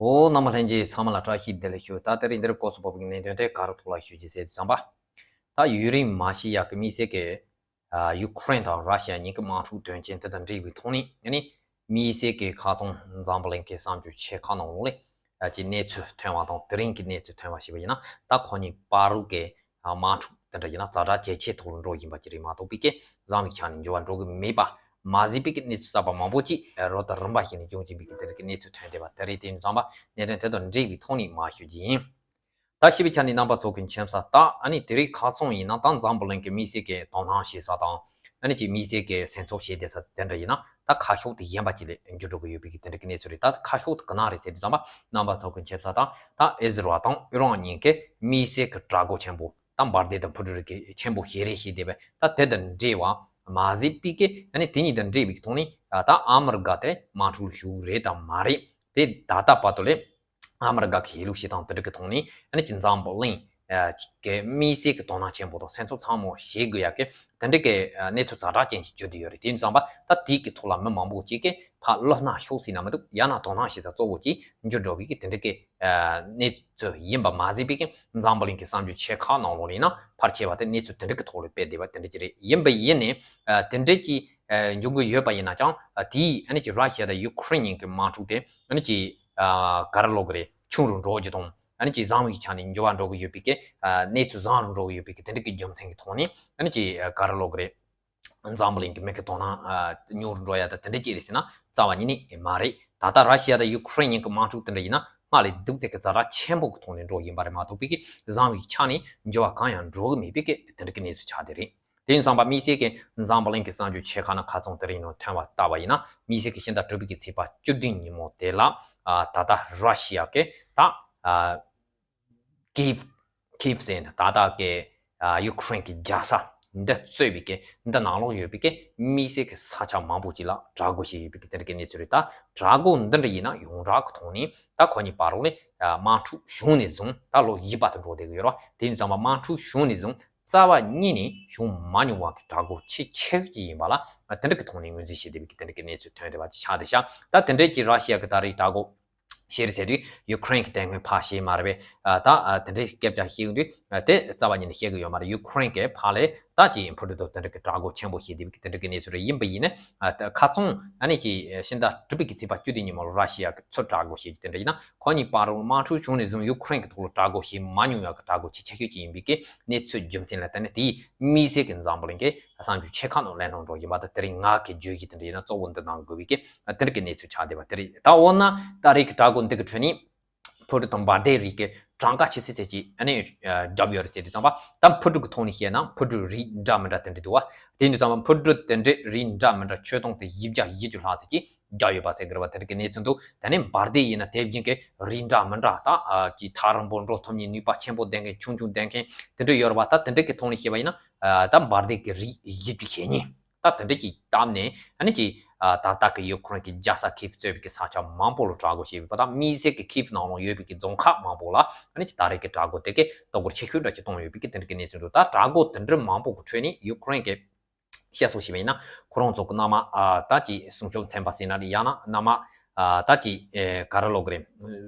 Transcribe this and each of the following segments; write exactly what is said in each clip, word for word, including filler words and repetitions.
འོ། རྣམ་པ་ལྷན་རྒྱས་ཚང་མ་ལ་བཀྲ་ཤིས་བདེ་ལེགས་ཞུ། ད་དེ་རིང་འདིར་སྐོར་སུ་བབས་ཀྱི་གནད་དོན་དེ་ག་རེ་ཐོག་ལ་ཞུ་རྒྱུ་ཟེར་དུས་ཙམ་པ། ད་ཡུན་རིང་མ་ཤི་ཡག་གི་དམིགས་བསལ་གྱི་ཡུ་ཁུ་རེན་དང་ར་ཤི་ཡ་གཉིས་ཀྱི་དམག་འཁྲུག་དོན་རྐྱེན་དེ་དང་འབྲེལ་བའི་ཐོག་ནས་ཨ་ནི་དམིགས་བསལ་གྱི་ཁ་སང་འཛམ་བུ་གླིང་གི་གསར་འགྱུར་ཆེ་ཁག་ནང་ལོགས་ལ་ཨ་ཅིག་གནས་ཚུལ་ཐོན་པ་དང་། དེ་རིང་གི་གནས་ཚུལ་ཐོན་པ་ཞིག་ཡིན་ན། ད་ཁོ་གཉིས་བར་དུ་གི་དམག་འཁྲུག་དེ་འདྲ་ཡིན་ན་ཛ་དྲག་ཇེ་ཆེ་ཐོག་ལ་འགྲོ་བཞིན་པ་ཅིག་རེད་མ་གཏོགས་པའི་གི་བཟང་བའི་ཆ་ནས་འགྱུར་བ་འགྲོ་གི་མེད་པ་མ་ཟད་པའི་གི་གནས་ཚུལ་གསར་པ་མང་པོ་ཅིག་རོ་ལྟར་རིམ་པ་བཞིན་ནས་འབྱུང་བཞིན་པའི་གི་དེ་རིང་གི་གནས་ཚུལ་ཐོན་བསྡད་པ་དེ་རེད། དེ་ཡིན་ཙང་པ་གནད་དོན་དེ་དང་འབྲེལ་བའི་ཐོག་ནས་མར་ཞུ་རྒྱུ་ཡིན། ད་ཞུས་པའི་ཆ་ནས་རྣམ་པ་ཚོ་གི་མཁྱེན་གསལ་ལྟར་ཨ་ནི་དེ་རིང་ཁ་སང་ཡིན་ན་ད་འཛམ་བུ་གླིང་གི་དམིགས་བསལ་གྱི་དོ་སྣང་བྱེད་ས་དང་ཨ་ནི་ཅིག་དམིགས་བསལ་གྱི་སེམས་འཚབ་བྱེད་བསྡད་ས་དེ་འདྲ་ཡིན་ན། ད་ཁ་ཕྱོགས་དེ་གཞན་པ་ཅིག་ལ་འགྱུར་འགྲོ་གི་ཡོད་པའི་གི་དེ་འདྲ་གི་གནས་ཚུལ་རེད། ད་ཁ་ཕྱོགས་དེ་ག་ན་རེད་ཟེར་དུས་ཙམ་པ་རྣམ་པ་ཚོ་གི་མཁྱེན་གསལ་ལྟར་ད་ཨི་ཟི་རལ་དང་ཨི་རན་གཉིས་ཀས་དམིགས་བསལ་གྱི་དྲག་རྒོལ་ཆེན་པོ་ད་འབར་མདེལ་དང་འཕུར་གྲུ་རིགས་ཀྱི་ཆེན་པོ་ཞིག་རེད་ཞེས་བསྡད་པས། ད་དེ་དང་འབྲེལ་བ་མ་ཟད་པའི་གི་ཨ་ནི་དེ་གཉིས་དང་འབྲེལ་བའི་གི་ཐོག་ནས་ད་ཨ་མི་རི་ཀ་དེ་དམག་འཁྲུག་ལ་ཞུགས་རེད་དམ་མ་རེད། དེ་ད་ལྟ་བར་དུ་ལས་ཨ་མི་རི་ཀ་གི་ཡིད་ལུགས་བྱེད་སྟངས་དེ་འདྲ་གི་ཐོག་ནས་ཨ་ནི་ཅིག་འཛམ་བུ་གླིང་གི་དམིགས་བསལ་གྱི་དོ་སྣང་ཆེན་པོ་དང་སེམས་འཚབ་ཚང་མ་བྱེད་དགོས་ཡག་གི་དེ་འདྲ་གི་གནས་ཚུལ་ཛ་དྲག་ཅན་ཞིག་བརྗོད་བསྡད་ཡོད་རེད། དེ་ཡིན་ཙང་པ་ད་དེའི་གི་ཐོག་ལ་མི་མང་པོ་ཅིག་གིས་ཕར་བློ་སྣ་ཤོར་སྲིད་ན་མི་འདུག་ཡང་ན་དོ་སྣང་བྱེད་ས་གཙོ་བོ་ཅིག་འགྱུར་འགྲོ་བའི་གི་དེ་འདྲ་གི་གནས་ཚུལ་ཡིན་པ་མ་ཟད་པའི་གི་འཛམ་བུ་གླིང་གི་གསར་འགྱུར་ཆེ་ཁག་ནང་ལོགས་ལ་ཡིན་ན་ཕལ་ཆེ་བ་དེ་གནས་ཚུལ་དེ་འདྲ་གི་ཐོག་ལ་སྤེལ་བསྡད་པ་དེ་འདྲ་ཅིག་རེད། ཡིན་པ་ཡིན་ནའི་དེ་འདྲ་ཅིག་འབྱུང་གི་ཡོད་པ་ཡིན་ན་ཀྱང་དེའི་ཨ་ནི་ཅིག་ར་ཤི་ཡ་དང་ཡུ་ཁུ་རེན་གཉིས་ཀྱི་དམག་འཁྲུག་དེ་ཨ་ནི་ཅིག་ག་རེ་ལབ་དགོས་རེད། ཆུང་རུ་འགྲོ་རྒྱུ་དང་ཨ་ནི་ཅིག་བཟང་བའི་ཆ་ནས་འགྱུར་བ་འགྲོ་གི་ཡོད་པའི་གི་གནས་ཚུལ་བཟང་རུ་འགྲོ་གི་ཡོད་པའི་གི་དེ་འདྲ་གི་རྒྱུ་མཚན་གྱི་ཐོག་ནས་ཨ་ནི་ཅིག་ག་རེ་ལབ་དགོས་རེད། འཛམ་བུ་གླིང་གི་མི་གི་དོ་སྣང་ཉུང་རུ་འགྲོ་ཡ་ད་དེ་འདྲ་ཅིག་རེད་ཟེར་ན་རྩ་བ་ཉིད་ནས་མ་རེད། ད་ལྟ་ར་ཤི་ཡ་དང་ཡུ་ཁུ་རེན་གཉིས་ཀྱི་དམག་འཁྲུག་དེ་འདྲ་ཡིན་ན་སྔར་ལས་སྡུག་ཚད་ཀྱི་ཛ་དྲག་ཆེན་པོ་གི་ཐོག་ནས་འགྲོ་བཞིན་པ་རེད་མ་གཏོགས་པའི་གི་བཟང་བའི་ཆ་ནས་འགྱུར་བ་གང་ཡང་འགྲོ་གི་མེད་པའི་གི་དེ་འདྲ་གི་གནས་ཚུལ་ཆགས་བསྡད་རེད། དེ་ཡིན་ཙང་པ་དམིགས་བསལ་གྱི་འཛམ་བུ་གླིང་གི་གསར་འགྱུར་ཆེ་ཁག་ནང་ཁ་སང་དེ་རིང་ནང་ཐོན་པ་ལྟ་བ་ཡིན་ན། དམིགས་བསལ་གྱི་ཕྱི་ཟླ་དྲུག་པའི་གི་ཚེས་པ་བཅུ་བདུན་ཉིན་མོ་དེ་ལ་ད་ལྟ་ར་ཤི་ཡ་གི་ད་ཀིབ་ཀིབ་ཟེར་ན་ད་ལྟ་གི་ཡུ་ཁུ་རེན་གྱི་རྒྱལ་ས་འདི་གཙོས་པའི་གི་འདི་ནང་ལོགས་ཡོད་པའི་གི་དམིགས་བསལ་གྱི་ས་ཆ་མང་པོ་ཅིག་ལ་དྲག་རྒོལ་བྱས་ཡོད་པའི་གི་དེ་འདྲ་གི་གནས་ཚུལ་རེད། ད་དྲག་རྒོལ་འདི་འདྲ་ཡིན་ན་ཡོངས་གྲགས་ཀྱི་ཐོག་ནས་ད་ཁོ་གཉིས་བར་ལ་དམག་འཁྲུག་བྱུང་ནས་བཟུང་ད་ལོ་བཞི་པ་དུ་འགྲོ་བསྡད་གི་ཡོད་རེད་བ། དེ་ཡིན་ཙང་མ་དམག་འཁྲུག་བྱུང་ནས་བཟུང་རྩ་བ་ཉིད་ནས་བྱུང་མ་མྱོང་བ་གི་དྲག་རྒོལ་ཆེས་ཆེ་ཤོས་ཅིག་ཡིན་པ་ལ་དེ་འདྲ་གི་ཐོག་ནས་ངོས་འཛིན་བྱེད་བསྡད་པའི་གི་དེ་འདྲ་གི་གནས་ཚུལ་ཐོན་བསྡད་པ་ཅིག་ཆགས་བསྡད་ཤག་ད་དེ་འདྲའི་གི་ར་ཤི་ཡ་གི་ད་རེས་དྲག་རྒོལ་བྱས་རེད་ཟེར་དུས་ཡུ་ཁུ་རེན་གི་དེ་སྔོན་ཕར་བྱས་མ་རེད་པས། ད་དེ་འདྲའི་སྐད་ཆ་བཤད་ཡོང་དུས་དེ་རྩ་བ་ཉིད་ནས་བཤད་གི་ཡོད་མ་རེད། ཡུ་ཁུ་རེན་གི་ཕར་ལས་ད་ཅིག་འཕུར་གྲུ་དང་དེ་འདྲ་གི་དྲག་རྒོལ་ཆེན་པོ་བྱས་བསྡད་པའི་གི་དེ་འདྲ་གི་གནས་ཚུལ་རེད། ཡིན་པ་ཡིན་ན་ཁ་སང་ཨ་ནི་ཅིག་ཕྱི་ཟླ་དྲུག་པའི་གི་ཚེས་པ་བཅུ་བདུན་ཉིན་མོ་ར་ཤི་ཡ་གི་ཚུར་དྲག་རྒོལ་བྱས་རྒྱུ་དེ་འདྲ་ཡིན་ན། ཁོ་གཉིས་བར་དུ་དམག་འཁྲུག་བྱུང་ནས་བཟུང་ཡུ་ཁུ་རེན་གྱི་ཐོག་ལ་དྲག་རྒོལ་བྱེད་མ་མྱོང་ཡག་གི་དྲག་རྒོལ་ཆེས་ཆེ་ཤོས་ཅིག་ཡིན་པའི་གི་གནས་ཚུལ་རྒྱུ་མཚན་ལ་བརྟེན་ནས། དེའི་དམིགས་བསལ་གྱི་འཛམ་བུ་གླིང་གི་གསར་འགྱུར་ཆེ་ཁག་ནང་གླེང་སློང་འགྲོ་བཞིན་པ་དང་། དེ་རིང་ང་གི་བརྗོད་གཞི་དེ་འདྲ་ཡིན་ན་གཙོ་བོ་འདི་གནང་དགོས་པའི་གི་དེ་འདྲ་གི་གནས་ཚུལ་ཆགས་བསྡད་པ་དེ་རེད། ད་འོ་ན་ད་རེས་ཀྱི་དྲག་རྒོལ་འདི་གི་ཁྲོད་ནས་འཕུར་གྲུ་དང་འབར་མདེལ་རིགས་ཀྱི་གྲངས་ཀ་ཆེ་ཤོས་ཅིག་ཨ་ནི་བརྒྱབ་ཡོད་རེད་ཟེར་དུས་ཙམ་པ། ད་འཕུར་གྲུ་གི་ཐོག་ནས་བཤད་ན་འཕུར་གྲུ་རིགས་འདྲ་མི་འདྲ་དེ་འདྲ་འདུག་བ། དེ་འདྲ་ཙམ་པ་འཕུར་གྲུ་དེ་འདྲའི་རིགས་འདྲ་མི་འདྲ་ཁྱོན་བསྡོམས་ཏེ་བཞི་བརྒྱ་བཞི་བཅུ་ལྷག་ཙམ་ཅིག་རྒྱག་ཡོད་པ་ཟེར་གི་རེད་བ། དེ་འདྲ་གི་གནས་ཚུལ་འདུག་དེ་ནས་འབར་མདེལ་ཡིན་ན་དེ་བཞིན་གྱི་རིགས་འདྲ་མི་འདྲ་ད་ཅིག་ཐག་རིང་པོ་འགྲོ་ཐུབ་མཁན། ནུས་པ་ཆེན་པོ་ལྡན་མཁན། ཆུང་ཆུང་ལྡན་མཁན་དེ་འདྲ་ཡོད་རེད་བ། ད་དེ་འདྲ་གི་ཐོག་ནས་བཤད་པ་ཡིན་ན་ད་འབར་མདེལ་གྱི་རིགས་བཞི་བཅུ་ཞེ་གཉིས་ད་དེ་འདྲ་གི་བཏབ་ནས་ཨ་ནི་ཅིག་ད་ལྟ་གི་ཡུ་ཁུ་རེན་གྱི་རྒྱལ་ས་ཁིབ་གཙོས་པའི་གི་ས་ཆ་མང་པོ་ལ་དྲག་རྒོལ་བྱས་པའི་བར་དུ། དམིགས་བསལ་གྱི་ཁིབ་ནང་ལ་ཡོད་པའི་གི་རྫོང་ཁག་མང་པོ་ལ་ཨ་ནི་ཅིག་ད་རེས་ཀྱི་དྲག་རྒོལ་དེ་གས་དོ་ཁུར་ཆེ་ཤོས་འདྲ་ཅིག་གཏོང་ཡོད་པའི་གི་དེ་འདྲ་གི་གནས་ཚུལ་འདུག་ད་དྲག་རྒོལ་དེ་འདྲ་མང་པོ་གི་ཁྲོད་ནས་ཡུ་ཁུ་རེན་གྱི་བཤད་སྲོལ་ཞིག་ཡིན་ན། ཁོ་རང་ཚོ་གི་མནའ་མ་ཨ་ད་ཅིག་སྲུང་སྐྱོབ་ཚན་པ་ཟེར་ན་རེད། ཡང་ན་མནའ་མ་ཨ་ད་ཅིག་ཨེ་ག་རེ་ལབ་དགོས་རེད།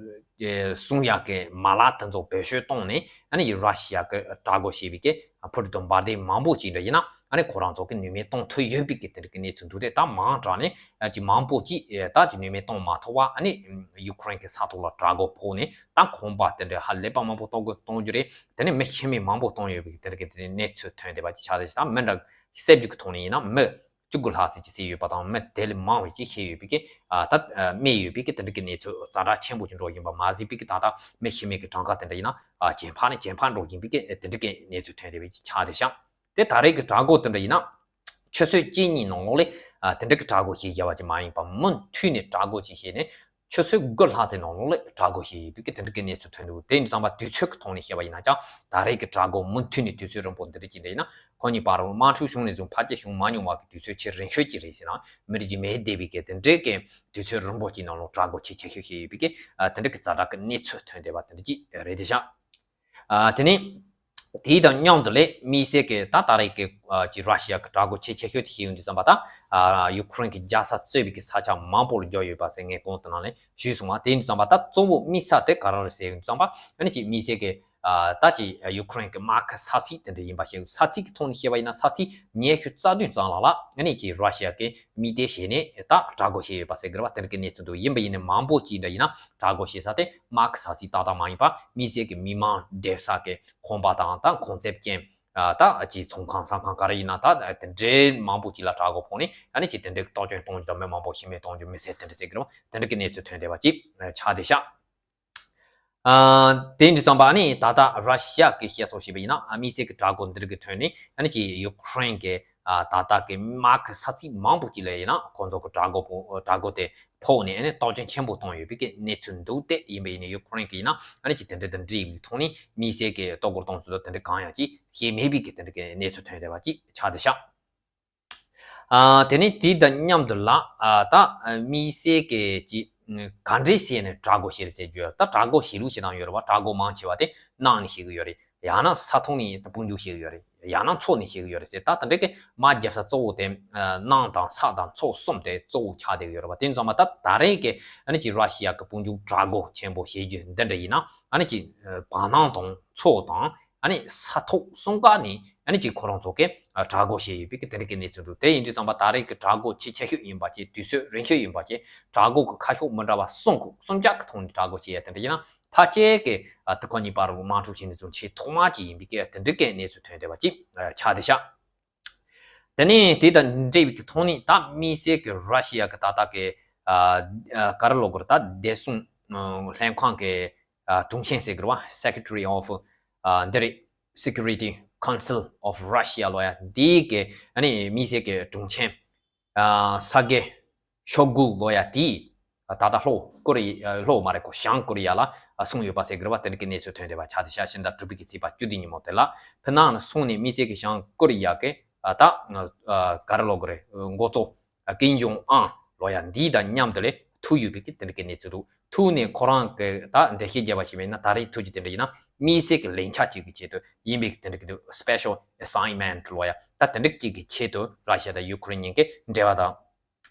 ཨེ་སྲུང་ཡག་གི་མ་ལག་དེ་ཚོ་བེད་སྤྱོད་བཏང་ནས་ཨ་ནི་ར་ཤི་ཡ་གི་དྲག་རྒོལ་བྱས་པའི་གི་འཕུར་གྲུ་དང་འབར་མདེལ་མང་པོ་ཅིག་འདྲ་ཡིན་ན་ཨ་ནི་ཁོ་རང་ཚོ་གི་ནུས་མེད་གཏོང་ཐུབ་ཡོད་པའི་གི་དེ་འདྲ་གི་གནས་ཚུལ་འདུག་སྟེ། ད་མང་དྲགས་ནས་ཨ་ཅིག་མང་པོ་ཅིག་ཨེ་ད་ཅིག་ནུས་མེད་གཏོང་མ་ཐུབ་པ་ཨ་ནི་ཡུ་ཁུ་རེན་གི་ས་ཐོག་ལ་དྲག་རྒོལ་ཕོག་ནས་ད་ཁང་པ་དེ་འདྲ་ཧ་ལས་པ་མང་པོ་གཏོང་དགོས་གཏོང་རྒྱུ་རེད། དེ་ནས་མི་ཤི་རྨས་མང་པོ་བཏང་ཡོད་པའི་གི་དེ་འདྲ་གི་གནས་ཚུལ་ཐོན་བསྡད་པ་ཅིག་ཆགས་བསྡད་ཤག་ད་མི་འདྲ་གསལ་རྒྱུ་གི་ཐོག་ནས་ཡིན་ན་མི་བཅུ་དགུ་ལྷག་ཙམ་ཅིག་བསད་ཡོད་པ་དང་། མི་དེ་ལས་མང་བ་ཅིག་ཤི་ཡོད་པའི་གི་ཨ་ད་རྨས་ཡོད་པའི་གི་དེ་འདྲ་གི་གནས་ཚུལ་ཛ་དྲག་ཆེན་པོ་ཅིག་འགྲོ་བཞིན་པ་མ་ཟད་པའི་གི་ད་ལྟ་མི་ཤི་རྨས་གི་གྲངས་ཀ་དེ་འདྲ་ཡིན་ན་ཨ་ཇེ་ཕར་ནས་ཇེ་ཕར་འགྲོ་བཞིན་པའི་གི་དེ་འདྲ་གི་གནས་ཚུལ་ཐོན་བསྡད་པ་ཅིག་ཆགས་བསྡད་ཤག་དེ་ད་རེས་ཀྱི་དྲག་རྒོལ་དེ་འདྲ་ཡིན་ན་ཆུ་ཚོད་གཅིག་གཉིས་ནང་ལོགས་ལ་ཨ་དེ་འདྲ་གི་དྲག་རྒོལ་ཞིག་བྱས་པ་ཅིག་མ་ཡིན་པ། མུ་མཐུད་ནས་དྲག་རྒོལ་ཅིག་བྱས་ནས་ཆུ་ཚོད་དགུ་ལྷག་ཙམ་ནང་ལོགས་ལ་དྲག་རྒོལ་ཞིག་ཡོད་པའི་གི་དེ་འདྲ་གི་གནས་ཚུལ་ཐོན་འདུག་དེ་ཡིན་ཙང་པ་དུས་ཚོད་ཀྱི་ཐོག་ནས་བཤད་པ་ཡིན་ན་ཀྱང་ད་རེས་ཀྱི་དྲག་རྒོལ་མུ་མཐུད་ནས་དུས་ཚོད་རིང་པོ་འདི་འདྲ་ཅིག་འདྲ་ཡིན་ན། ཁོ་གཉིས་བར་དུ་དམག་འཁྲུག་བྱུང་ནས་བཟུང་ཕལ་ཆེར་བྱུང་མ་མྱོང་བ་གི་དུས་ཚོད་ཆེས་རིང་ཤོས་ཅིག་རེད་ཟེར་ན་མི་འགྲིག་རྒྱུ་མེད་བསྡད་པའི་གི་དེ་འདྲའི་གི་དུས་ཚོད་རིང་པོ་ཅིག་ནང་ལོགས་དྲག་རྒོལ་ཆེས་ཆེ་ཤོས་ཤིག་ཡོད་པའི་གི་ཨ་དེ་འདྲ་གི་ཛ་དྲག་གི་གནས་ཚུལ་ཐོན་བསྡད་པ་དེ་འདྲ་ཅིག་རེད་དེ་ཤག་ཨ་དེ་ནས་དེའི་དང་མཉམ་དུ་ལས་དམིགས་བསལ་གྱི་ད་ད་རེས་ཀྱི་ཨ་ཅིག་ར་ཤི་ཡ་གི་དྲག་རྒོལ་ཆེས་ཆེ་ཤོས་དེ་ཤེས་ཡོང་དུས་ཙམ་པ། ད་ ཨ་ཡུ་ཁུ་རེན་གྱི་རྒྱལ་ས་གཙོས་པའི་གི་ས་ཆ་མང་པོ་ལ་རྒྱག་ཡོད་པ་ཟེར་ངས་གོང་དུ་ནང་ལས་ཞུས་སོང་བ། དེ་ཡིན་དུས་ཙམ་པ་ད་གཙོ་བོ་དམིགས་ས་དེ་ག་རེ་རེད་ཟེར་ཡོང་དུས་ཙམ་པ་ཨ་ནི་ཅིག་དམིགས་བསལ་གྱི་ཨ་ད་ཅིག་ཡུ་ཁུ་རེན་གྱི་དམག་གི་ས་ཚིགས་དེ་འདྲ་ཡིན་པ་ཞིག་ས་ཚིགས་ཀྱི་ཐོག་ནས་བཤད་པ་ཡིན་ན་ས་ཚིགས་ཉི་ཤུ་རྩ་བདུན་ཙམ་ལ་ལ་ཨ་ནི་ཅིག་ར་ཤི་ཡ་གི་དམིགས་གཏད་བྱས་ནས་ད་དྲག་རྒོལ་བྱས་ཡོད་པ་ཟེར་གི་རེད་བ། དེ་འདྲ་གི་གནས་ཚུལ་འདུག་ཡིན་པ་ཡིན་ནའི་མང་པོ་ཅིག་འདྲ་ཡིན་ན་དྲག་རྒོལ་བྱེད་ས་དེ་དམག་གི་ས་ཚིགས་ཏག་ཏག་མ་ཡིན་པ་དམིགས་བསལ་གྱི་མི་མང་སྡོད་ས་གི་ཁང་པ་དང་ད་གོང་ཚད་ཅན། ཨ་ད་ཅིག་ཚོང་ཁང་ཟ་ཁང་ག་རེ་ཡིན་ན་ད་དེ་འདྲའི་མང་པོ་ཅིག་ལ་དྲག་རྒོལ་ཕོག་ནས་ཨ་ནི་ཅིག་དེ་འདྲའི་གཏོར་སྐྱོན་གཏོང་རྒྱུ་དང་མི་མང་པོ་ཤི་རྨས་གཏོང་རྒྱུ་མི་སེར་དེ་འདྲ་ཟེར་གི་རེད་བ། དེ་འདྲ་གི་གནས་ཚུལ་ཐོན་བསྡད་པ་ཅིག་ཆགས་བསྡད་ཤག་ཨ་དེ་འདྲ་ཙམ་པ་ཨ་ནི་ད་ལྟ་ར་ཤི་ཡ་གི་བཤད་སྲོལ་བྱས་པ་ཡིན་ན་ཨ་དམིགས་བསལ་གྱི་དྲག་རྒོལ་འདི་རིགས་ཀྱི་ཐོག་ནས་ཨ་ནི་ཅིག་ཡུ་ཁུ་རེན་གྱི་ཨ་ད་ལྟ་གི་དམག་གི་ས་ཚིགས་མང་པོ་ཅིག་ལ་ཡིན་ན་ཁོང་ཚོ་གི་དྲག་རྒོལ་པོ་དྲག་རྒོལ་དེ་ཕོག་ནས་ཨ་ནི་གཏོར་སྐྱོན་ཆེན་པོ་བཏང་ཡོད་པའི་གི་གནས་ཚུལ་འདུག་སྟེ། ཡིན་པ་ཡིན་ནའི་ཡུ་ཁུ་རེན་གྱི་ཡིན་ན་ཨ་ནི་ཅིག་དེ་འདྲ་དང་འབྲེལ་བའི་ཐོག་ནས་དམིགས་བསལ་གྱི་གཏོར་རྒོལ་གཏོང་ཚུལ་དང་དེ་འདྲ་གང་ཡང་ཅིག་བྱས་མེད་པའི་གི་དེ་འདྲ་གི་གནས་ཚུལ་ཐོན་བསྡད་པ་ཅིག་ཆགས་བསྡད་ཤག་ཨ་དེ་ནས་དེ་དང་མཉམ་དུ་ལ་ཨ་ད་དམིགས་བསལ་གྱི་ཅིག་ག་འདྲས་བྱས་ནས་དྲག་རྒོལ་བྱེད་རེད་ཟེར་རྒྱུ་ད་དྲག་རྒོལ་བྱེད་ལུགས་བྱེད་སྟངས་ཡོད་རེད་བ། དྲག་རྒོལ་མང་ཆེ་བ་དེ་ནང་ནས་བྱེད་ཀྱི་ཡོད་རེད། ཡང་ན་ས་ཐོག་ནས་དཔུང་འཇུག་བྱེད་ཀྱི་ཡོད་རེད། ཡང་ན་མཚོ་ནས་བྱེད་ཀྱི་ཡོད་རེད་ཟེར། ད་དེ་འདྲ་གི་དམག་རྒྱབ་ས་གཙོ་བོ་དེ་ནང་དང་ས་དང་མཚོ་གསུམ་དེ་གཙོ་བོ་ཆགས་བསྡད་ཀྱི་ཡོད་རེད་བ། དེ་ཡིན་ཙང་མ་ད་ད་རེས་ཀྱི་ཨ་ནི་ཅིག་ར་ཤི་ཡ་གི་དཔུང་འཇུག་དྲག་རྒོལ་ཆེན་པོ་བྱེད་རྒྱུ་འདི་འདྲ་ཡིན་ན་ཨ་ནི་ཅིག་བར་སྣང་དང་མཚོ་དང་ཨ་ནི་ས་ཐོག་གསུམ་ཀ་ནས་ཨ་ནི་ཅིག་ཁོ་རང་ཚོ་གི་དྲག་རྒོལ་བྱས་ཡོད་པའི་གི་དེ་འདྲ་གི་གནས་ཚུལ་འདུག་དེ་ཡིན་དུས་ཙམ་པ་ད་རེས་ཀྱི་དྲག་རྒོལ་ཆེས་ཆེ་ཤོས་ཡིན་པ་བཅས་དུས་ཚོད་རིང་ཤོས་ཡིན་པ་བཅས་དྲག་རྒོལ་གྱི་ཁ་ཕྱོགས་མི་འདྲ་བ་གསུམ་གྱི་གསུམ་ཆ་གི་ཐོག་ནས་དྲག་རྒོལ་བྱས་ཡ་དེ་འདྲ་ཡིན་ན། ཕལ་ཆེར་གྱི་ཨ་དེ་ཁོ་གཉིས་བར་དམག་འཁྲུག་བྱེད་ནས་བཟུང་ཆེས་ཐོག་མ་ཅིག་ཡིན་པའི་གི་དེ་འདྲའི་གི་གནས་ཚུལ་ཐོན་བསྡད་པ་ཅིག་ཨ་ཆགས་བསྡད་ཤག་དེ་ནས་དེ་དང་འབྲེལ་བའི་གི་ཐོག་ནས་ད་དམིགས་བསལ་གྱི་ར་ཤི་ཡ་གི་ད་ལྟ་གི་ཨ་ཨ་ག་རེ་ལབ་དགོས་རེད། ད་བདེ་སྲུང་ཨ་ལྷན་ཁང་གི་ཨ་དྲུང་ཆེ་ཟེར་གི་རེད་བ། Secretary of ཨ་འདི་རེད། Security Council of Russia ལབ་ཡ་འདི་གི་ཨ་ནི་དམིགས་བསལ་གྱི་དྲུང་ཆེ། ཨ་ས་གེ་ཤོ་གུ་ལབ་ཡ་དེས་ད་ལྟ་ལྷོ་ཀོ་རི་ཡ་ལྷོ་མ་རེད་གོ་བྱང་ཀོ་རི་ཡ་ལ་གསུངས་ཡོད་པ་ཟེར་གི་རེད་བ། དེ་འདྲ་གི་གནས་ཚུལ་ཐོན་བསྡད་པ་ཆགས་བསྡད་ཤག་ཕྱི་ཟླ་དྲུག་པའི་གི་ཚེས་པ་བཅུ་བདུན་ཉིན་མོ་དེ་ལ་ཕི་ནང་ནས་སོང་ནས་དམིགས་བསལ་གྱི་བྱང་ཀོ་རི་ཡ་གི་ཨ་ད་ཨ་ག་རེ་ལབ་དགོས་རེད། འགོ་གཙོ་ཀིམ་ཇོང་ཨན་ལབ་ཡ་འདི་དང་མཉམ་དུ་ལས་ཐུག་ཡོད་པའི་གི་དེ་འདྲ་གི་གནས་ཚུལ་འདུག་ཐུག་ནས་ཁོ་རང་གི་ད་འགྲེལ་བཤད་བརྒྱབ་པ་ཞིག་མིན་ན་ད་རེས་ཐུག་རྒྱུ་དེ་འདྲ་ཡིན་ན་དམིགས་བསལ་གྱི་ལས་འཆར་ཅིག་གི་ཆེད་དུ་ཡིན་པའི་དེ་འདྲ་གི་འདུག Special Assignment ལབ་ཡ་ད་དེ་འདྲ་ཅིག་གི་ཆེད་དུ་ར་ཤི་ཡ་དང་ཡུ་ཁུ་རེན་གཉིས་ཀྱི་འབྲེལ་བ་དང་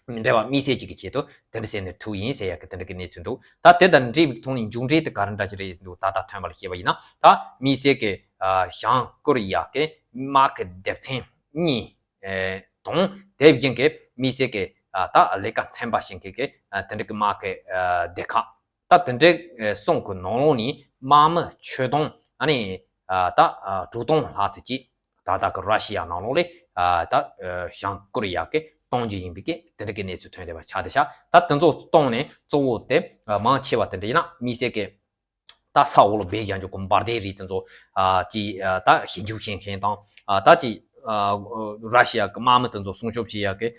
འབྲེལ་བ་དམིགས་བསལ་ཅིག་གི་ཆེད་དུ་དེ་འདྲ་ཟེར་ནས་ཐུག་ཡིན་ཟེར་ཡ་གི་དེ་འདྲ་གི་གནས་ཚུལ་འདུག་ད་དེ་དང་འབྲེལ་བའི་ཐོག་ནས་མཇུག་འབྲས་དེ་ག་རེ་འདྲ་ཅིག་རེད་འདུག་ད་ལྟ་ཐོན་པ་ལ་བཤད་པ་ཡིན་ན་ད་དམིགས་བསལ་གྱི་ཨ་བྱང་ཀོ་རི་ཡ་གི་དམག་གི་སྡེ་ཚན་གཉིས་ཨེ་དང་དེ་བཞིན་གྱི་དམིགས་བསལ་གྱི་ཨ་ད་ལས་ཀ་ཚན་པ་ཞིག་གི་གི་ཨ་དེ་འདྲ་གི་དམག་གི་ཨ་སྡེ་ཁག་ད་དེ་འདྲའི་ཨ་གསུམ་གི་ནང་ལོགས་ནས་དམག་མི་ཁྱོན་བསྡོམས་ཨ་ནི་ཨ་ད་ཨ་དྲུག་སྟོང་ལྷག་ཙམ་ཅིག་ད་ལྟ་གི་ར་ཤི་ཡ་ནང་ལོགས་ལས་ཨ་ད་ཨ་བྱང་ཀོ་རི་ཡ་གིས་གཏོང་རྒྱུ་ཡིན་པའི་གི་དེ་འདྲ་གི་གནས་ཚུལ་ཐོན་བསྡད་པ་ཆགས་བསྡད་ཤག་ད་དེ་ཚོ་གཏོང་ནས་གཙོ་བོ་དེ་ཨ་མང་ཆེ་བ་དེ་འདྲ་ཡིན་ན་དམིགས་བསལ་གྱི་ད་ས་འོག་ལ་སྦས་བཞག་རྒྱུ་གི་འབར་མདེལ་རིགས་དེ་ཚོ་ཨ་ཅིག་ཨ་ད་ཞིབ་འཇུག་བྱེད་མཁན་དང་ཨ་ད་ཅིག་ཨ་ར་ཤི་ཡ་གི་དམག་མི་དེ་ཚོ་སྲུང་སྐྱོབ་བྱེད་ཡ་གི་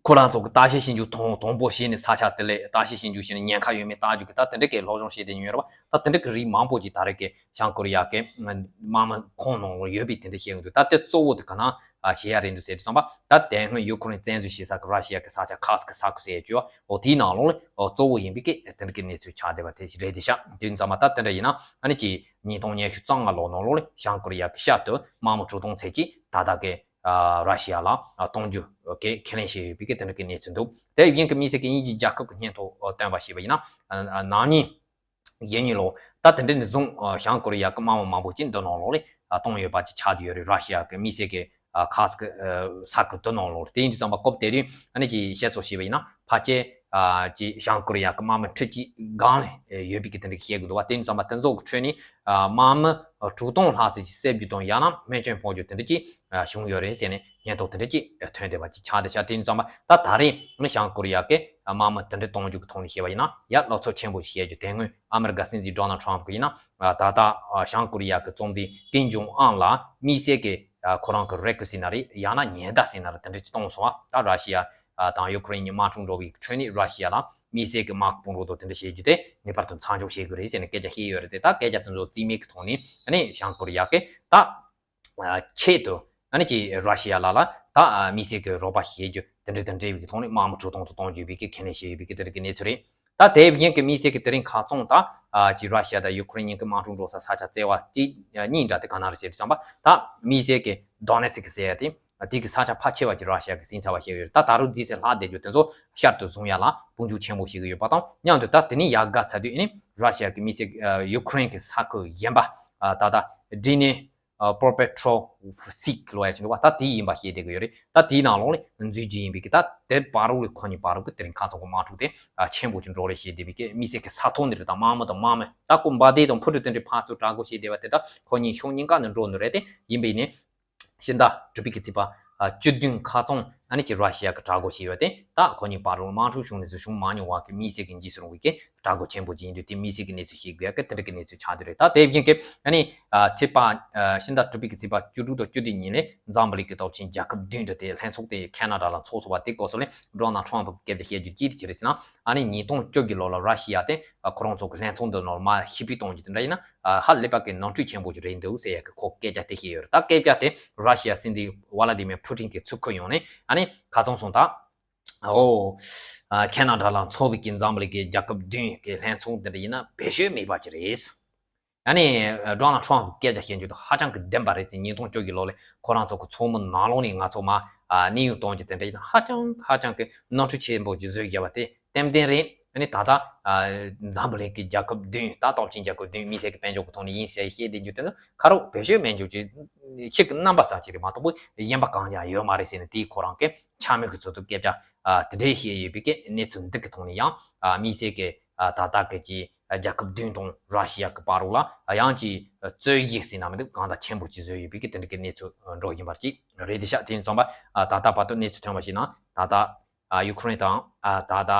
ཁོ་རང་ཚོ་གི་བརྟག་དཔྱད་ཞིབ་འཇུག་དང་དང་པོ་བྱས་ནས་ས་ཆ་དེ་ལ་བརྟག་དཔྱད་ཞིབ་འཇུག་བྱས་ནས་ཉེན་ཁ་ཡོད་མེད་བརྟག་རྒྱུ་གི་ད་དེ་འདྲ་གི་སློབ་སྦྱོང་བྱས་ཏེ་ཡོད་རེད་བ། ད་དེ་འདྲ་གི་རིགས་མང་པོ་ཅིག་ད་རེས་ཀྱི་བྱང་ཀོ་རི་ཡ་གི་དམག་མི་ཁོངས་ནང་ལ་ཡོད་པའི་དེ་འདྲ་བཤད་ཀྱི་འདུག་ད་དེ་གཙོ་བོ་དེ་ག་ན་བྱེད་ཡ་རེད་འདུག་ཟེར་དུས་ཙམ་པ་ད་དེ་སྔོན་ཡུ་ཁུ་རེན་བཙན་འཛུལ་བྱེད་ས་གི་ར་ཤི་ཡ་གི་ས་ཆ་ཁ་སི་ཀི་ས་ཁུལ་ཟེར་ཡ་ཅིག་ཡོད་བ། འོ་དེའི་ནང་ལོགས་ལ་གཙོ་བོ་ཡིན་པའི་གི་དེ་འདྲ་གི་གནས་ཚུལ་ཆགས་བསྡད་པ་དེ་ཞིག་རེད་དེ་ཤག་དེ་ཡིན་ཙམ་པ་ད་དེ་འདྲ་ཡིན་ན་ཨ་ནི་ཅིག་ཉིས་སྟོང་ཉི་ཤུ་རྩ་ལྔ་ལོ་ནང་ལོགས་ལ་བྱང་ཀོ་རི་ཡ་གི་ཤར་དུ་དམག་མི་དྲུག་སྟོང་ཙམ་ཅིག་ད་ལྟ་གི་ཨ་ར་ཤི་ཡ་ལ་ཨ་གཏོང་རྒྱུ་གི་ཁས་ལེན་བྱས་ཡོད་པའི་གི་དེ་འདྲ་གི་གནས་ཚུལ་འདུག་དེ་བཞིན་གི་དམིགས་བསལ་གི་དབྱིན་ཇིའི་རྒྱལ་ཁབ་ཀྱི་སྙན་ཐོ་ཨ་བཏོན་པ་ཞིག་ཡིན་ན་ཨ་ཨ་ནག་ཉིན་གཞེས་ནིང་ལོ་ད་དེ་འདྲ་ནས་བཟུང་ཨ་བྱང་ཀོ་རི་ཡ་གི་དམག་མི་མང་པོ་ཅིག་འདི་ནང་ལོགས་ལ་ཨ་གཏོང་ཡོད་པ་ཅིག་ཆགས་བསྡད་ཡོད་རེད། ར་ཤི་ཡ་གི་དམིགས་བསལ་གི་ཨ་ཁ་སི་ཀི་ཨ་ས་ཁུལ་འདི་ནང་ལོགས་ལ། དེ་ཡིན་དུས་ཙམ་པ་སྐབས་དེ་དུས་ཨ་ནི་ཅིག་བཤད་སྲོལ་བྱས་པ་ཡིན་ན་ཕལ་ཆེར་ཨ་ཅིག་བྱང་ཀོ་རི་ཡ་གི་དམག་མི་ཁྲི་གཅིག་སྒང་ལ་ཡོད་པའི་གི་དེ་འདྲ་གི་བཤད་གི་འདུག་བ། དེ་ཡིན་དུས་ཙམ་པ་དེ་ཚོ་གི་ཁྲོད་ནས་ཨ་དམག་མི་དྲུག་སྟོང་ལྷག་ཙམ་ཅིག་བསད་རྒྱུ་དང་ཡང་ན་རྨས་སྐྱོན་ཕོག་རྒྱུ་དེ་འདྲ་ཅིག་ཨ་བྱུང་ཡོད་རེད་ཟེར་ནས་སྙན་ཐོ་དེ་འདྲ་ཅིག་ཐོན་བསྡད་པ་ཅིག་ཆགས་བསྡད་ཤག་དེ་ཡིན་དུས་ཙམ་པ་ད་ད་རེས་ཨ་ནི་བྱང་ཀོ་རི་ཡ་གི་དམག་མི་དེ་འདྲ་གཏོང་རྒྱུ་གི་ཐོག་ནས་བཤད་པ་ཡིན་ན་ཡ་བློ་འཚབ་ཆེན་པོ་ཞིག་བྱེད་རྒྱུ། དེ་སྔོན་ཨ་མི་རི་ཀ་སྲིད་འཛིན་ཌོ་ནལ་ཊམ་གིས་ཡིན་ན་ད་ལྟ་བྱང་ཀོ་རི་ཡ་གི་གཙོ་འཛིན་ཀིམ་ཇོང་ཨན་ལ་དམིགས་བསལ་གྱི་ཁོ་རང་གི་རེ་སྐུལ་ཟེར་ན་རེད། ཡང་ན་ཉེན་བརྡ་ཟེར་ན་རེད། དེ་འདྲ་ཅིག་བཏང་སོང་བ། ད་ར་ཤི་ཡ་དང་ཡུ་ཀེ་རེན་གཉིས་དམག་འཁྲུག་འགྲོ་བའི་ཁྲོད་ནས་ར་ཤི་ཡ་ལ་དམིགས་བསལ་གྱི་དམག་དཔུང་རོགས་དང་དེ་འདྲ་བྱེད་རྒྱུ་དེ་ངེས་པར་དུ་མཚམས་འཇོག་བྱེད་དགོས་རེད་ཟེར་ནས་སྐད་ཆ་བཤད་ཡོད་རེད་དེ། ད་སྐད་ཆ་དེ་ཚོ་རྩིས་མེད་ཀྱི་ཐོག་ནས་ཨ་ནི་བྱང་ཀོ་རི་ཡ་གིས་ད་ཆེད་དུ་ཨ་ནི་ཀྱི་ར་ཤི་ཡ་ལ་ལ་ད་དམིགས་བསལ་གྱི་རོགས་པ་བྱེད་རྒྱུ་དེ་འདྲ་དང་འབྲེལ་བའི་ཐོག་ནས་དམག་མི་དྲུག་སྟོང་དུ་གཏོང་རྒྱུ་བའི་གི་ཁས་ལེན་བྱས་ཡོད་པའི་གི་དེ་འདྲ་གི་གནས་ཚུལ་རེད། ད་དེ་བཞིན་གྱི་དམིགས་བསལ་གྱི་དེ་རིང་ཁ་རྩང་ད་ཀྱི་ར་ཤི་ཡ་དང་ཡུ་ཀེ་རེན་གཉིས་ཀྱི་དམག་འཁྲུག་འགྲོ་ས་ས་ཆ་བཙལ་བ་གཅིག་གཉིས་འདྲ་དེ་ག་ན་རེད་ཟེར་དུས་ཙམ་པ་ད་དམིགས་བསལ་གྱི་ཌོ་ནེ་སི་ཀི་ཟེར་ཡ་དེ། དེ་གི་ས་ཆ་ཕལ་ཆེ་བ་ཅིག་ར་ཤི་ཡ་གི་ཟིན་ཚར་བ་ཞིག་ཡོད་རེད། ད་ད་རུང་རྫིས་སའི་ལྷ་བསྡད་རྒྱུ་དེ་ཚོ་ཤར་དུ་བཟུང་ཡ་ལ་དཔུང་འཇུག་ཆེན་པོ་ཞིག་ཡོད་པ་དང་མཉམ་དུ། ད་དེ་ནས་ཡར་བརྒལ་ཚར་དུས་ཨ་ནི་ར་ཤི་ཡ་གི་མི་སེར་ཡུ་ཀེ་རེན་གི་ས་ཁུལ་གཞན་པ་ད་ལྟ་ཌི་ནེ་པོ་པེ་ཊྲོ་སིག་ལོ་ཡ་ཅིག་འདུག་བ། ད་དེ་ཡིན་པ་ཤེས་བསྡད་ཀྱི་ཡོད་རེད། ད་དེའི་ནང་ལོགས་ནས་འཛུལ་རྒྱུ་ཡིན་པའི་གི་ད་དེ་བར་དུ་ལ་ཁོ་གཉིས་བར་དུ་གི་དེ་རིང་ཁ་ཚང་གི་དམག་འཁྲུག་དེ་ཆེན་པོ་ཅིག་འགྲོ་རེད་ཤེས་བསྡད་པའི་གི་མི་སེར་གི་ས་ཐོག་འདི་རེད། ད་དམག་མི་དང་དམག་མི་ད་ཀོ་འབའ་དེ་དང་ཕུ་ཊི་དེ་འདྲའི་ཕར་ཚུར་དྲག་རྒོལ་བྱས་བསྡད་པ་དེ་ད་ཁོ་གཉིས་ཕྱོགས་གཉིས་ཀ་ནས་འགྲོ་ནི་རེད། དེ་ཡིན་པ་ཡིན་ནའི། ཕྱི་ཟླ་དྲུག་པའི་གི་ཚེས་པ་བཅུ་བདུན་ཁ་ཚང་ཨ་ནི་ཅིག་ར་ཤི་ཡ་གི་དྲག་རྒོལ་བྱས་ཡོད་དེ། ད་ཁོ་གཉིས་བར་དུ་དམག་འཁྲུག་བྱུང་ནས་བཟུང་བྱུང་མ་མྱོང་བ་གི་མི་སེར་གི་འཇིགས་སུ་རུང་བའི་གི་དྲག་རྒོལ་ཆེན་པོ་ཅིག་ཡིན་དུས། དེ་མི་སེར་གི་གནས་ཚུལ་ཤེས་དགོས་ཡ་གི་དེ་འདྲ་གི་གནས་ཚུལ་ཆགས་བསྡད་རེད། ད་དེ་བཞིན་གི་ཨ་ནི་ཚེས་པ་ཕྱི་ཟླ་དྲུག་པའི་གི་ཚེས་པ་བཅུ་དྲུག་དང་བཅུ་བདུན་ཉིན་ལ་འཛམ་བུ་གླིང་གི་སྟོབས་ཆེན་རྒྱལ་ཁབ་བདུན་འདྲ་དེ་ལྷན་ཚོགས་དེ་ཁེ་ན་ཌ་ལ་འཚོགས་སོང་བ། དེ་སྐོར་སོགས་ལ་ཌོ་ནལ་ཊམ་ཕི་སྐད་ཆ་བཤད་རྒྱུ་ཅི་རེད་ཅི་རེད་ཟེར་ན། ཨ་ནི་ཉིས་སྟོང་བཅུ་གི་ལོ་ལ་ར་ཤི་ཡ་དེ་ཁོ་རང་ཚོ་གི་ལྷན་ཚོགས་འདི་ནང་མར་ཕྱིར་འབུད་གཏོང་རྒྱུ་དེ་འདྲ་ཡིན་ན། ཧ་ལས་པ་གི་ནོར་འཁྲུལ་ཆེན་པོ་ཅིག་རེད་འདུག་ཟེར་ཡ་གི་ཁོ་སྐད་ཆ་དེ་བཤད་ཡོད་རེད། ད་སྐད་ཆ་དེ་ར་ཤི་ཡ་སྲིད་འཛིན་ཝ་ལ་དི་མིར་ཕུ་ཊིན་གི་ཚུར་ཁུར་ཡོང་ནས་ཨ་ནི་ཁ་ཚང་སོང་ད། ཨོ། ཁེ་ན་ཌ་ལ་འཚོགས་པའི་གི་འཛམ་བུ་གླིང་གི་རྒྱལ་ཁབ་བདུན་གི་ལྷན་ཚོགས་འདི་འདྲ་ཡིན་ན་བེད་སྤྱོད་མེད་པ་ཅིག་རེད། ཨ་ནི་ཌོ་ནལ་ཊམ་ཕི་སྐད་ཆ་བཤད་རྒྱུ་དེ་ཧ་ཅང་གི་བདེན་པ་རེད་ཟེར། ཉིས་སྟོང་བཅུ་གི་ལོ་ལ་ཁོ་རང་ཚོ་གི་ཚོགས་མི་ནང་ལོགས་ནས་ང་ཚོ་མར་གནས་དབྱུང་གཏོང་རྒྱུ་དེ་འདྲ་ཡིན་ན་ཧ་ཅང་ཧ་ཅང་གི་ནོར་འཁྲུལ་ཆེན་པོ་ཅིག་བཟོས་བཞག་པ་དེ་ཏན་ཏན་རེད། ཨ་ནི་ད་ལྟ་འཛམ་བུ་གླིང་གི་རྒྱལ་ཁབ་བདུན་ད་སྟོབས་ཆེན་རྒྱལ་ཁབ་བདུན་མི་སེར་གི་དཔལ་འབྱོར་གི་ཐོག་ནས་ཡིན་ཟེར་བཤད་བསྡད་རྒྱུ་དེ་ནི་ཁ་རོག་བེད་སྤྱོད་མེད་རྒྱུ་ཅིག་ཁྱེད་ཀྱི་རྣམ་པ་ཙམ་ཅིག་རེད་མ་གཏོགས་གཞན་པ་གང་ཡང་ཡོད་མ་རེད་ཟེར་ནས། དེའི་ཁོ་རང་གི་ཆ་མེད་ཀྱི་ཚུལ་དུ་སྐད་ཆ་དེ་འདྲས་བཤད་ཡོད་པའི་གི་གནས་ཚུལ་འདི་གི་ཐོག་ནས་ཡང་མི་སེར་གི་ད་ལྟ་གི་ཅིག་རྒྱལ་ཁབ་བདུན་དང་ར་ཤི་ཡ་གི་བར་དུ་ལ་ཡང་ཅིག་རྩོད་གཞི་ཟེར་ན་མི་འདུག་གང་ལྟར་ཆེན་པོ་ཅིག་བཟོས་ཡོད་པའི་གི་དེ་འདྲ་གི་གནས་ཚུལ་འགྲོ་བཞིན་པ་ཅིག་རེད་དེ་ཤག་དེ་ཡིན་ཙང་པ་ད་ལྟ་བར་དུ་གནས་ཚུལ་ཐོན་པ་ཞིག་ན། ད་ལྟ་ཡུ་ཁུ་རེན་དང་ད་ལྟ་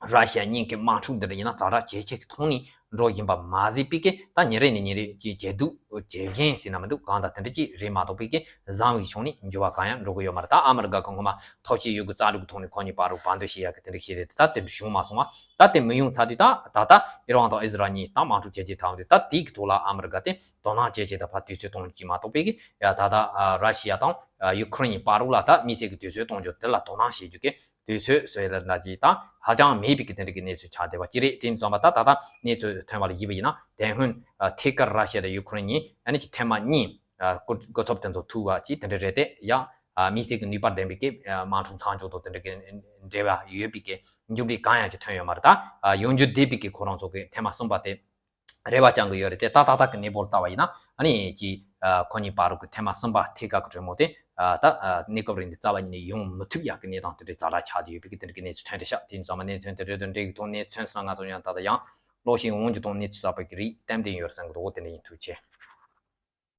ར་ཤི་ཡ་གཉིས་ཀྱི་དམག་འཁྲུག་འདི་འདྲ་ཡིན་ན་ཛ་དྲག་ཇེ་ཆེ་གི་ཐོག་ནས་འགྲོ་བཞིན་པ་མ་ཟད་པའི་གི་ད་ཉིན་རེ་ནས་ཉིན་རེ་ཅིག་ཇེ་སྡུག་ཇེ་ཞན་ཟེར་ན་མི་འདུག་གང་ལྟར་དེ་འདྲ་ཅིག་རེད་མ་གཏོགས་པའི་གི་བཟང་བའི་ཕྱོགས་ནས་འགྱུར་བ་གང་ཡང་འགྲོ་གི་ཡོད་མ་རེད། ད་ཨ་མི་རི་ཀ་གི་སྔོན་མ་ཐབས་ཤེས་ཡོད་རྒུ་རྩལ་སྤྲུགས་ཀྱི་ཐོག་ནས་ཁོ་གཉིས་བར་དུ་བར་འདུམ་བྱེད་ཡག་གི་དེ་འདྲ་ཞིག་རེད། ད་དེ་འདྲ་བྱུང་མ་སོང་བ། ད་དེ་མི་ཡོང་ཚར་དུས་ད་ད་ལྟ་ཨི་རན་དང་ཨི་ཟི་རལ་གཉིས་ད་དམག་འཁྲུག་ཇེ་ཆེ་བཏང་དུས། ད་དེ་གི་ཐོག་ལ་ཨ་མི་རི་ཀ་དེ་དོ་སྣང་ཇེ་ཆེ་དང་ཕར་དུས་ཚོད་གཏོང་རྒྱུ་མ་གཏོགས་པའི་གི་ཡ་ད་ལྟ་ར་ཤི་ཡ་དང་ཡུ་ཁུ་རེན་གཉིས་བར་དུ་ལ་ད་མི་སེར་གི་དུས་ཚོད་གཏོང་རྒྱུ་དེ་ལ་དོ་སྣང་བྱེད་རྒྱུ་གི་དུས་ཚོད་བཟོས་ལ་འདྲ་ཅིག་ད་ཧ་ཅང་མེད་པའི་གི་དེ་འདྲ་གི་གནས་ཚུལ་ཆགས་བསྡད་པ་ཅིག་རེད། དེ་ཡིན་ཙང་པ་ད་ད་ལྟ་གནས་ཚུལ་ཐོན་པ་ལ་གཞིགས་པ་ཡིན་ན་དེ་སྔོན་ཐད་ཀར་ར་ཤི་ཡ་དང་ཡུ་ཁུ་རེན་གཉིས་ཨ་ནི་ཅིག་ཐེངས་མ་གཉིས་གོ་གོ་ཐོབ་དེ་ཚོ་ཐུག་པ་ཅིག་དེ་འདྲ་རེད་དེ། ཡང་མི་སེར་གི་ནུས་པ་ལྡན་པའི་གི་དམག་འཁྲུག་མཚམས་འཇོག་དང་དེ་འདྲ་གི་འབྲེལ་བ་ཡོད་པའི་གི་མཇུག་འབྲས་གང་ཡང་ཅིག་ཐོན་ཡོད་མ་རེད། ད་ཡོང་རྒྱུ་བསྡད་པའི་གི་ཁོ་རང་ཚོ་གི་ཐེངས་མ་གསུམ་པ་དེ། རེ་བ་བཅང་གི་ཡོད་རེད་དེ། ད་ཏག་ཏག་གི་གནས་བབ་ལྟ་བ་ཡིན་ན་ཨ་ནི་ཅི་ཁོ་གཉིས་བར་དུ་གི་ཐེངས་མ་གསུམ་པ་ཐད་ཀར་གི་གྲོས་མོལ་དེ་ད་གནས་སྐབས་རིང་དུ་རྩ་བ་ཉིད་ནས་ཡོང་མི་ཐུབ་ཡག་གི་གནས་སྟངས་དེ་འདྲའི་ཛ་དྲག་ཆགས་བསྡད་ཡོད་པའི་གི་དེ་འདྲ་གི་གནས་ཚུལ་ཐོན་རེད་ཤག་དེ་ཡིན་ཙང་མ་གནས་ཚུལ་དེ་འདྲ་དང་འབྲེལ་གི་ཐོག་གནས་ཚུལ་ཐོན་སོང་ན་ང་ཚོ་ཡང་ད་ལྟ་ཡང་ཀློག་ཤེས་འོང་རྒྱུ་དང་གནས་ཚུལ་གསར་པ་གི་རིགས་ཏན་ཏན་ཡོད་བསམ་གི་འདུག་དེ་འདྲ་ཡིན། ཐུགས་རྗེ་ཆེ།